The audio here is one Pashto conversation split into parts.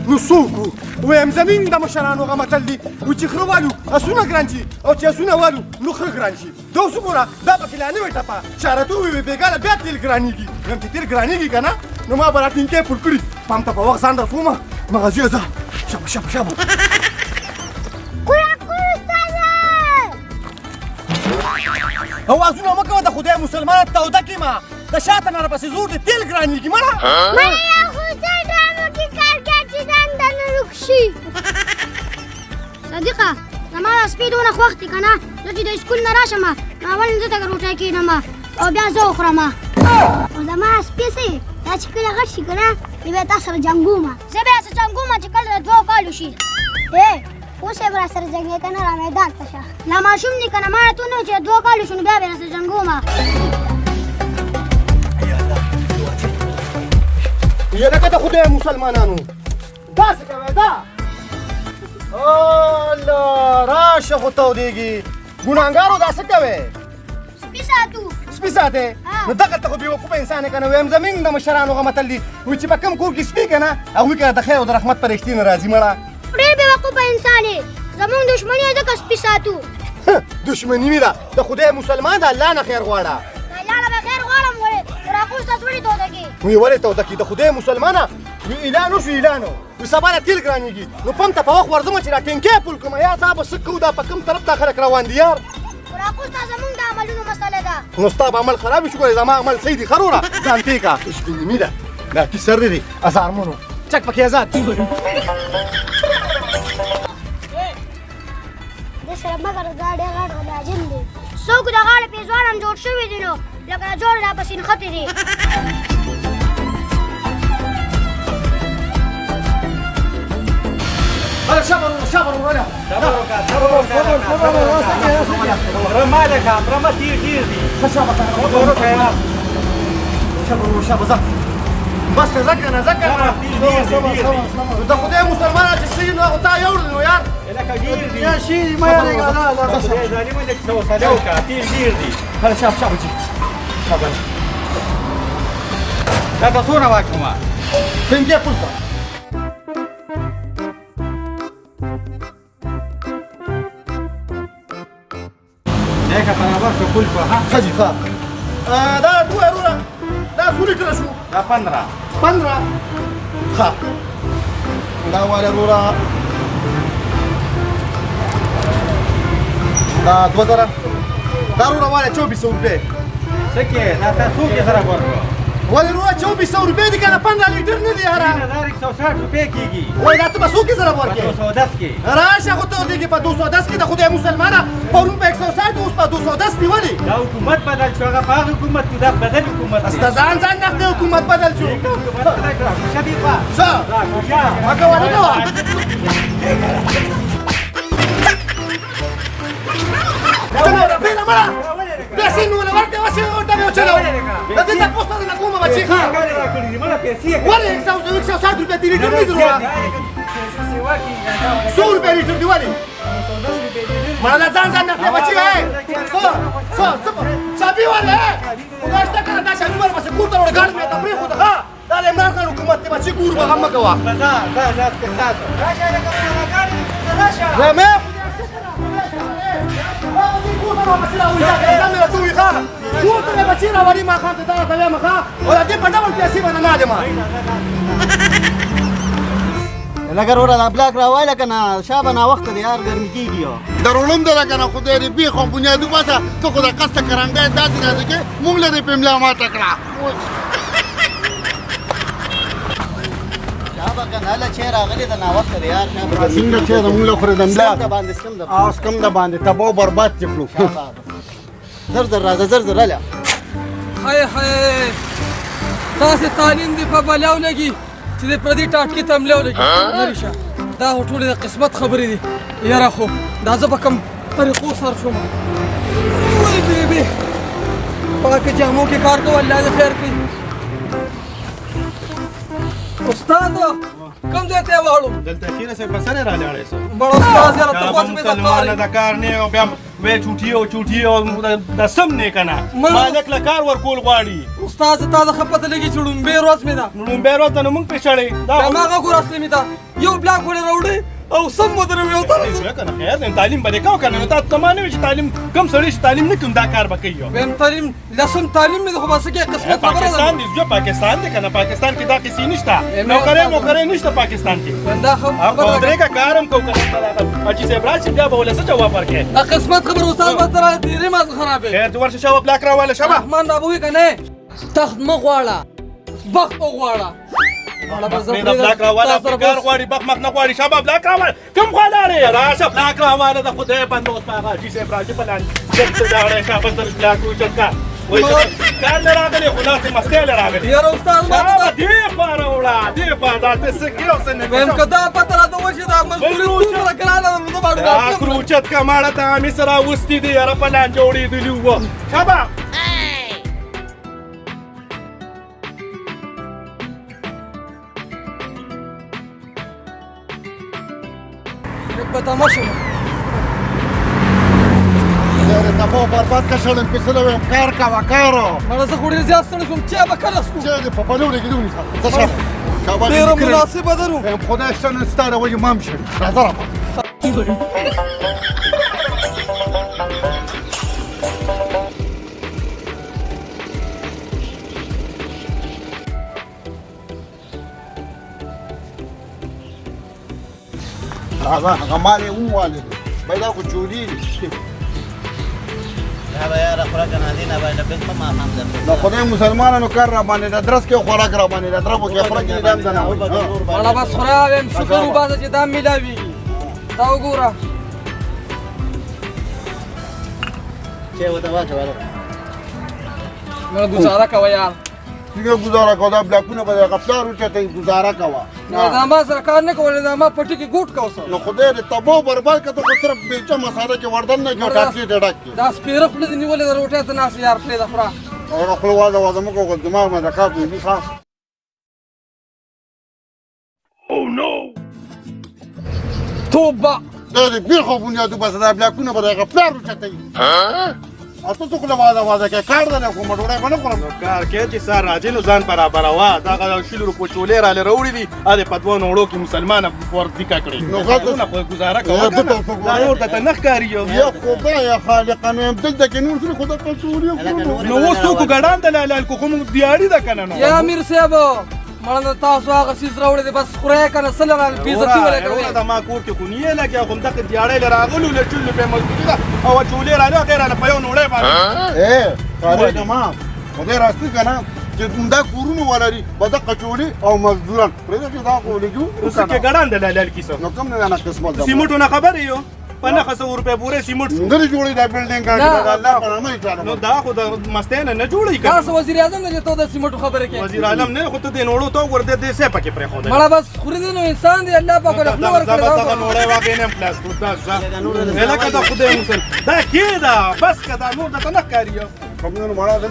نو څوک ویم؟ زمین د مشرانو هغه متل دي و چې خره والو اسونه ګران شي او چې اسونه والو نو خره ګران شي. دا اوس وګوره، دا پکې لا نوې ټپه چارتو وي، بېګا له بیا تېل ګرانېږي. وایم چې تېل ګرانېږي که نه، نو ما به را ټینکی پل کړي، پام ته په وخت ځان رسومه. مغازې ځه، شابه شابه شابه. اوازونه مه کوه د خدای مسلمانه، توده کې ما د شاته نه راپسې زور دی، تېل ګرانېږي مړه. ما یو خو څه ډرامو کې کار کوي چې ځان د نه ورک شي. صدیقه، زما دا سپی دونه خوښ دی که نه، زه چې د سکول نه راشم نو اول زه ته روټۍ کښېنم او بیا زه وخورم. او زما سپی څه دا چې کله غټ شي که نه، زه بیا تا سره جنګوم. زه بیا څه جنګوم چې کله د 2 کالو شي. ای اوس یې به راسره جنګې که نه، را میدان ته شه. لا ماشوم دی که نه، ما راته ونه چې 2 کالو شو نو بیا به راسره جنګوم. یلکه د خدای مسلمانانو داسې کوی دا الله راشه خو تودېږي. ګناهګارو دا څه کوې؟ سپي ساتو. سپي ساتې؟ نو دغلته خو بېوقوفه انسان یې که نه. وایم زمونږ د مشرانو هغه متل دي وایي چې په کوم کور کې سپي که نه، هغوی که د خیر او د رحمت پرښتې نه راځي مړه. ډېر بېوقوفه انسان یې، زمونږ دښمني یې ځکه سپي ساتو. دښمني مې ده د خدای مسلمان، د الله نه خیر غواړه. د الله نه به خیر غواړم، ولې راکوز تاسو ولې توده کې؟ وی ولې توده کې د خدای مسلمانه؟ وی اعلان وشو، اعلان وي سبا له تېل ګرانېږي، نو پم ته په وخت ورځم چې را ټینکی پل کړم. یا دا به څه کوو، دا په کوم طرف دا خلک روان دي یار؟ راکوز دا زمونږ د عملونو مسله ده. نو ستا به عمل خراب شي، ګورې زما عمل صحیح دی. ښه وروره ځان پې کړه. شپې ده دا کي سر دی هزار منو چک پکې ازاد. د سره مګر دا ډېر غټ غلاجن دی، څوک د غاړې پېزوان هم جوړ شوي دي، نو لکه جوړ را پسې نښتي دي. هلا شابه وروره، شابه وروره، صبر وکړه، صبر وکړه، رمه لکه رمه تیر تیر دي. ښه شابه صبر وکړه، شابه وروره، شابه ځه بس که ځه که نه، ځه که نه. د خدای مسلمانه چې څه نو هغه تا یوړل نو یار لکه ډېر دي. یا شي ما یې لا لا خدای ظالمه لږ څه حوصله وکړه، تیر ډېر دي. هلا شابه شابه جي شابه. دا ته څونه واچومه؟ ټینګې پل کړه. لکه برابر شو پل شو. ها ښه جي ښه. دا دوه وروره دا څو لیټره شو؟ دا 15. 15. ښه دا واله وروره دا 2000. دا وروره واله 2400 روپۍ. څه کې دا تاسو کې سره ورکړو؟ ولې وروره 2400 روپۍ دي که نه، 15 لیټر نه دي یاره. 1160 روپۍ کېږي. وایي دا ته به څو کې سره ورکې؟ 210 کې. راشه خو ته دې کې په 210 کې د خدای مسلمانه، پرون په 160 اوس په 210 دی. ولې دا حکومت بدل شو؟ هغه په هغه حکومت کې، دا بدل حکومت دی. ستا ځان ځان نه حکومت بدل شو. حکومت بدل کړه. ښه دی په څه راکوشه مه کوه، نه کوه. پرېږده مړه، پیسې مې ونه ورکړې، اوس یې ورته مې وچلوه. د دې تپوس ته نه کومه بچې. ښه ولې 160 روپۍ دي لیټر نه دي وروره؟ څو روپۍ لیټر دی؟ ولې مړه دا ځان ځان نه خورې بچې؟ څه څه څه چابي ولې خدای شته که نه، دا چابي ورپسې کور ته وړه، ګاډ مې ته پرېښوده. ښه دا د عمران خان حکومت دی بچې، ګور به غم مه کوه. مې کور ته مې بچي راوړي ماښام ته، دا راته وایم. ښه او د دې په ډول پیسې به نه نه دی ما. لکه وروره دا بلاک راوایله که نه، شابه ناوخته دی یار، ګرمي کېږي. درولم دی که نه، خدای دې بېخ او بنیاد وباسه. ته خو د قصده کرنګی داسې راځي کې مونږ له دې په ملا ماته کړه. شابه که نه، هله چای راغلی ده، ناوخته دی یار. شابه څنګه چای زمونږ له خورې د ملا سم د باندې، سم د او سکم د باندې تباه برباد دې کړو. شابه زر زر راځه، زر زر هله. های های، تاسې تعلیم دې په بلاو لګي چې د پردي ټاټکي ته ملا ولګي. لرې شه، دا خو ټولې د قسمت خبرې دي یاره. خو دا زه په کوم طریقو سر شوم؟ وای بیبي، پاکه جامو کې کار کوه، الله دې خیر کړي. استاد کوم ځای ته یې واړو؟ دلته کښېنه صاحب، په سر یې رالاړی سه. بړه استاد یاره، ته خو مې د کار د کار نه او بیا وې چوټي او چوټي او د سم نه کنه مالک له کار ورکول غواړي. استاد تا د خپته لګي چې ړومبی ورځ مې ده. ړومبی ورځ ده نو موږ پرې شړې. دا هماغه ګوره اصلي مې ده یو بلاک ولې راوړې او سم ودروي او تاسو کنه خیر دی تعلیم به دې کوه کنه. نو تا ته ما نه وي چې تعلیم کوم سړی چې تعلیم نه کوم دا کار به کوي. وایم تعلیم لسم تعلیم مې خو بس کې قسمت خبره ده. پاکستان دی زوی پاکستان دی کنه، پاکستان کې دا قصې نشته، نوکرې موکرې نشته پاکستان کې. دا خبره درې کا کار هم کو کنه. حاجي صاحب راشي بیا به ولې څه جواب ورکړې. دا قسمت خبره استاد به تر تیرې ما خرابې. خیر ورشه شابه بلاک راواله شابه. رحمان رابوي کنه تخت مه غواړه بخت وغواړه. دا بلاک راواله کار غواړي بخت مخ نه غواړي. شابه بلاک راواله کوم خوا لاړې؟ راشه بلاک راواله د خدای بنده اوس هغه حاجي صاحب راشي په لاندې چېرته لاړې. شابه سره بلاک وچت کا کار نه راغلی خو داسې مستۍ له راغلی. یاره استاد ما ته دې خوا راوړه دې خوا دا ته څه کې او څه نه وایم که دا پته راته وشي دا مزدوري دومره ګرانه ده نو زه به دا کروچت که ماړه ته مې سره راوستي دي. یاره په لانجه وړېدلي وو. شابه به شم. یاره تباه برباد که شړم پیسې وایم کار کوه کار. مړه زه خو ډېر زیات ستړی شوم. چای به کله څښو؟ چای دې په پلو لګېدلی ونیسه. ځه شابه شابه ډېره مناسبه ده نو. وایم خدای شته نن ستا د وجې ما هم شړي. راځه راپه. راځه هغه مال یې هم والي دی. بای دا خو چولې دي. دا به یاره خوراک نه دی نه به ډبل په ماښام درته. نو خدای مسلمانانو کار را باندې د درس کې خوراک را باندې د دربو کې خوراک دې دام نه وي. مړه بس خورا وایم شکر وباسه چې دا میلاویږي. دا وګوره چای ورته واچوه. مړه ګوزاره کوه یار. څنګه ګوزاره کوه؟ دا بلاکونه به د هغه پلار وچتوي. ګوزاره کوه. دا ما سره کار نه کولی، دا ما پټي کې ګوټ کوه. نو خدای دې تباه برباد کړه. ته خو صرف بیچه مساله کې وردن نه کړې ټاکې دې ډک کړې. دا سپېره خوله دې نیولې ده روټۍ ته ناست یار پرېږده خوره. هغه خوله وازه وازه مه کوه، دماغ مې د کار نه ښه. توبه دا دې بېخ او بنیاد وباسه. دا بلاکونه به د هغه پلار وچتوي. او ته څه خوله وازه وازه کوې؟ کار دی نه کومه ډوډۍ به نه خورم. نو کار کوې چې سهار راځې نو ځان برابروه. دغه شلو روپو چولې راله راوړي دي دې په دوو نوړو کې مسلمانه ور دیکه کړې. نو ښه خو ګوزاره کوه که نه دا نور درته نه ښکاري. یا خدایه خالقه نو یم دلته کې نور څه خو دغه چولې خورم. نو اوس څوک ګډان د لالال کو خو موږ دیاړي ده که نه. نو یا امیر صاحب مړه نو تاسو هغه څیز راوړی دی بس خورئ که نه څه له راغلې بېعزتي ولې کوئ؟ دا ما کور کې خو نه یې لګیا خو همدغه دیاړۍ له راغلو له شل روپۍ مزدوري ده او چولې راله هغې راله په یو نوړی باندې. ښارېږه ما خدای راستي که نه چې همدا کورونو ولري به دغه چولې او مزدوران پرېږده چې دا خو لګي څه کې ګډان د لالال کیسه. نو کوم نه نه قسمت ده. سیمټو نه خبر یو په 900 روپۍ پورې سیمټ شو. نه جوړې دا بلډینګ کار د الله په نامه یې چاله. نو دا خو د مستۍ نه نه جوړوي که تاسو وزیراعظم نه ته د سیمټو خبرې کوې. وزیراعظم نه خو ته دې نوړو ته وګوره دې څه پکې پرېښودل. مړه بس خوري دی نو انسان دی الله پاک ورله خوله ورکړې ده. دغه نوړی واغې نه هم خلاص کړو. دا ځه لکه د خدای مسل دا ښې ده بس که دا نور درته نه ښکاري.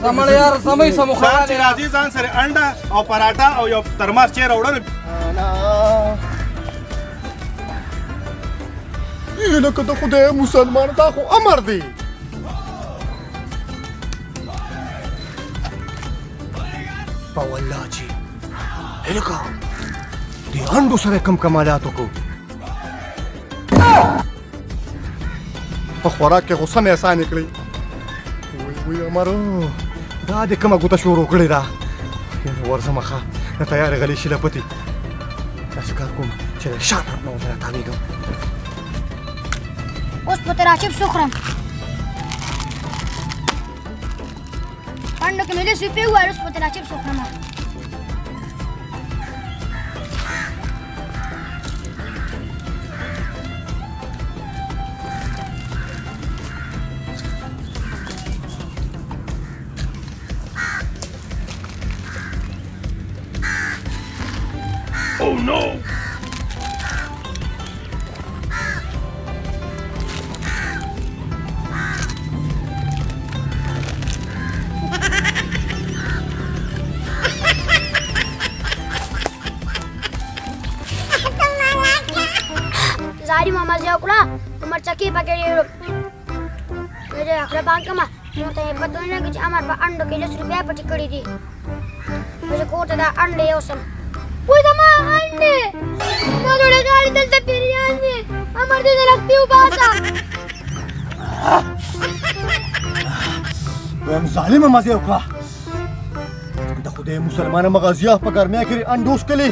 زمړه یار سمې سمو ځان چې راځي ځان سره انډه او پراټه او یو ترماس چای راوړل. لکه د خدای مسلمان دا خو امر دی. په والله چې هلکه دې انډو سره کم کمالات وکړو. په خوراک کې غوسه مې اسانې کړې. وی وی امرو دا دې کومه ګوته شروع کړې ده. ورځمه ښه د تیارې غلې شي لپتې. داسې کار کوم چې له شا طرف نه ورته راتاوېږم. اوس په تراچپس وخورم. پنډو کې مې لس روپۍ وویل اوس په تراچپس وخورم. Oh no! زاری ماما زه وکړه مرچکې پکې ډېر. زه یې خوله بند کړم، مور ته مې پته ونه لګي چې امر په انډو کې 10 روپۍ پټې کړې دي. زه کور ته دا انډې یوسم. وای زما انډې، ما جوړې غاړې دلته پیریان دي، امر دې د لښتي وباسه. وایم ظالمه مزه وکړه د خدای مسلمانه مغازیه په ګرمۍ کې انډو وڅکلې،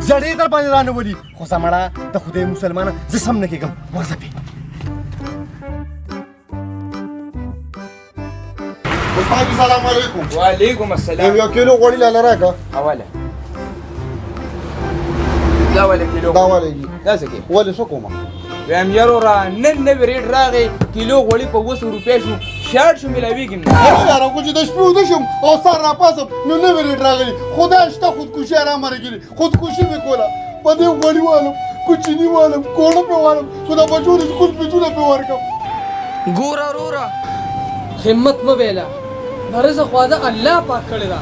زړې در باندې رانه ولي. خو زه مړه د خدای مسلمانه زه سم نه کېږم، ورځه پې. استاد سلام علیکم. وعلیکم السلام. یو کیلو غوړي لاله راکړه. حواله دا ولې کیلو؟ دا ولې؟ دا څه کې؟ ولې څه کومه؟ وایم یار وروره نن نوی ریټ راغی، کیلو غوړي په 700 روپۍ شو، شاټ شو میلاویږي نه. یاره خو چې د شپې ویده شم او سهار راپاڅم نو نوی ریټ راغلی، خدای شته خودکشي ارامه راګیري. خودکشي مې کوله، په دې غوړي والم، کوچني والم، کوړه پې والم، خو د بچو د سکول فیسونه پې ورکړم. ګوره وروره همت مه بېله، د رزق وعده الله پاک کړې ده.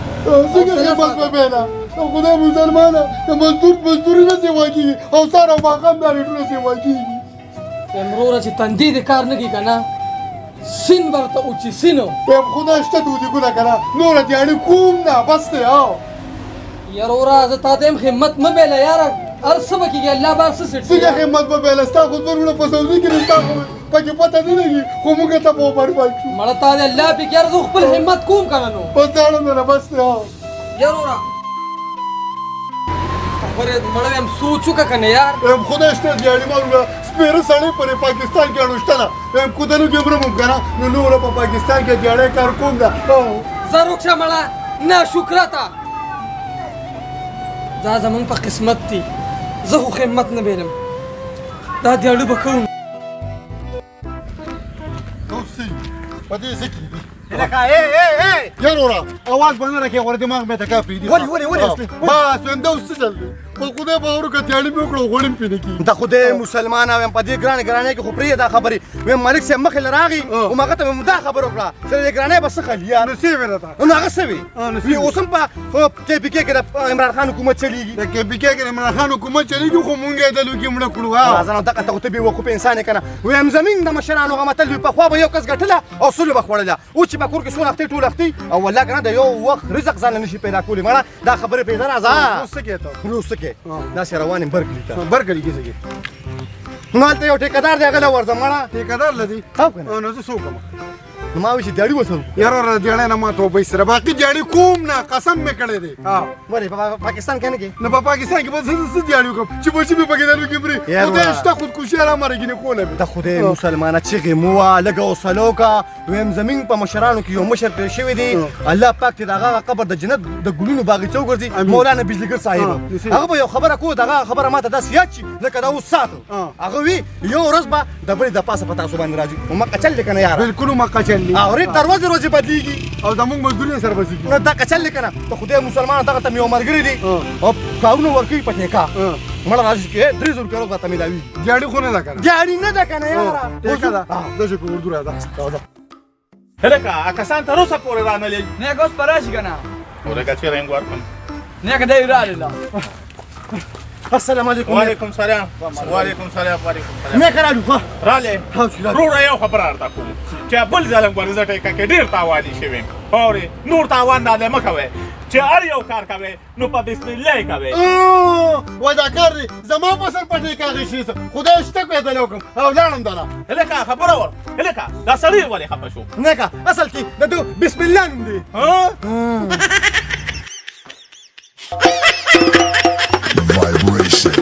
څنګه همت مه بېله؟ خدای مسلمانه د مزدور مزدوري نه سیوا کېږي او سهار او ماښام دا ریټونه سیوا کېږي. وروره چې تندې دې کار نه کوي که نه سین به ورته وچي سین. وایم خدای شته دودیګونه که نه نوره دیاړي کوم نه بس دی. او یاره وروره زه تا ته یم همت مه بېله یاره، هر څه به کېږي، الله به هر څه سیټ. څنګه همت مه بېله؟ ستا خو دوه وروڼه په سعودي کې دي، ستا خو پکې پته نه لګي، خو موږ ته به برباد شو. مړه تا دې الله پې کړي یاره، زه خپل همت کوم که نه نو. بس لاړم نه بس دی. یاره وروره خبرې مړه وایم سوچ وکړه که نه یار. وایم خدای شته دیاړي ما وروڼه سپېره سړی پرې پاکستان کې اړو شته نه، وایم کودنو کې مرم هم که نه نو نوره په پاکستان کې دیاړی کار کوم نه. ځه روک شه مړه ناشکره ته، دا زمونږ په قسمت دی، زه خو همت نه بېلم، دا دیاړي به کوم. په دې څه کې دي؟ لکه ای ای ای یار وروره اواز به نه راکې، غوړه دماغ مې تکا پرېږدي. ولې ولې ولې اصلي؟ بس وایم دا اوس څه چل دی؟ په خدای باور وکړه دیاړي مې وکړه غوړي مې پرې نه کېږي. د خدای مسلمانه وایم په دې ګرانې ګرانۍ کې خو پرېږده دا خبرې. وایم ملک صاحب مخې له راغی هم هغه ته مې دا خبره وکړه چې د ګرانۍ به څه خلي یار. نو څه وې راته؟ نو هغه څه وې؟ نو څه وی اوس هم په کې پي کې کې د عمران خان حکومت چلېږي. د کې پي کې کې د عمران خان حکومت چلېږي، خو مونږ یې د لوګي مړه کړو. راځه نو دغه ته خو ته بې وقوف انسان یې که نه. وایم زمونږ د مشرانو هغه متل وي، پخوا به یو کس ګټله او سلو به خوړله، اوس چې په کور کې څونه اختې ټول اختې او والله که نه د یو وخت رزق ځان له نه شي پیدا کولی. مړه دا خبرې پرېږده راځه. اوس څه کوې ته؟ نو څه کوې؟ داسې روان یم برکلي ته. برکلي کې څه کوې؟ نو هلته یو ټیکهدار دی هغه له ورځم مړه. ټیکهدار له دی؟ او که نه؟ نو زه څه وکړم؟ نو ما ویل چې دیاړي ورسره وکړو. یاره وروره دیاړی نه ما توبه ایستله، باقي دیاړي کوم نه، قسم مې کړی دی. ولې په پاکستان کې نه کې؟ نو په پاکستان کې به زه څه دیاړي وکړم چې بچي مې پکې د لوګي مري؟ خدای شته خودکشي ارامه راګینې کوله مې. د خدای مسلمانه چیغې مه وه، لږه حوصله وکړه. وایم زمونږ په مشرانو کې یو مشر تېر شوی دی، الله پاک دې د هغه قبر د جنت د ګلونو باغیچه وګرځي، مولانا بجلیګر صاحب. هغه به یو خبره کوله، دغه خبره ما ته داسې یاد شي لکه دا اوس ساعت. هغه وی یو ورځ به د بلې د پاسه په تاسو باندې راځي. نو مکه چل دی که نه یاره؟ بالکل مکه چل دی. او ریټ تر ورځې ورځې بدلېږي او زمونږ مزدوري سره بسېږي. نو دا چل دی که نه؟ د خدای مسلمان دغه ته مې یو ملګری دی او کارونه ورکوي په ټیکا، مړه راځي چې 3000 روپۍ ورځ راته میلاوېږي. دیاړي خو نه ده که نه؟ دیاړي نه ده که نه یاره؟ ټیکه ده، داسې په اردو راځه. راځه. هلکه کسان تر اوسه پورې رانه لېږي. نه که اوس به راشي که نه؟ ولکه چې رنګ ورکړم. نه که دی راغله. السلام علیکم. وعلیکم سلام. وعلیکم سلام. وعلیکم سلام. نه کرالو ښه رالی وروره یو خبره درته کوم چې بل ځل هم ګورې زه ټیکه کې ډېر تاواني شوی یم، اورې نور تاوان راله مه کوئ، چې هر یو کار کوئ نو په بسم الله یې کوئ. وای دا کار دی زما په سر په ټیکه کښې شي، خدای شته کوې وکړم او لاړم دله. هلکه خبره ور، هلکه دا سړی ولې خفه شو؟ نه که اصل کې د ده بسم الله نوم دی. Vibration.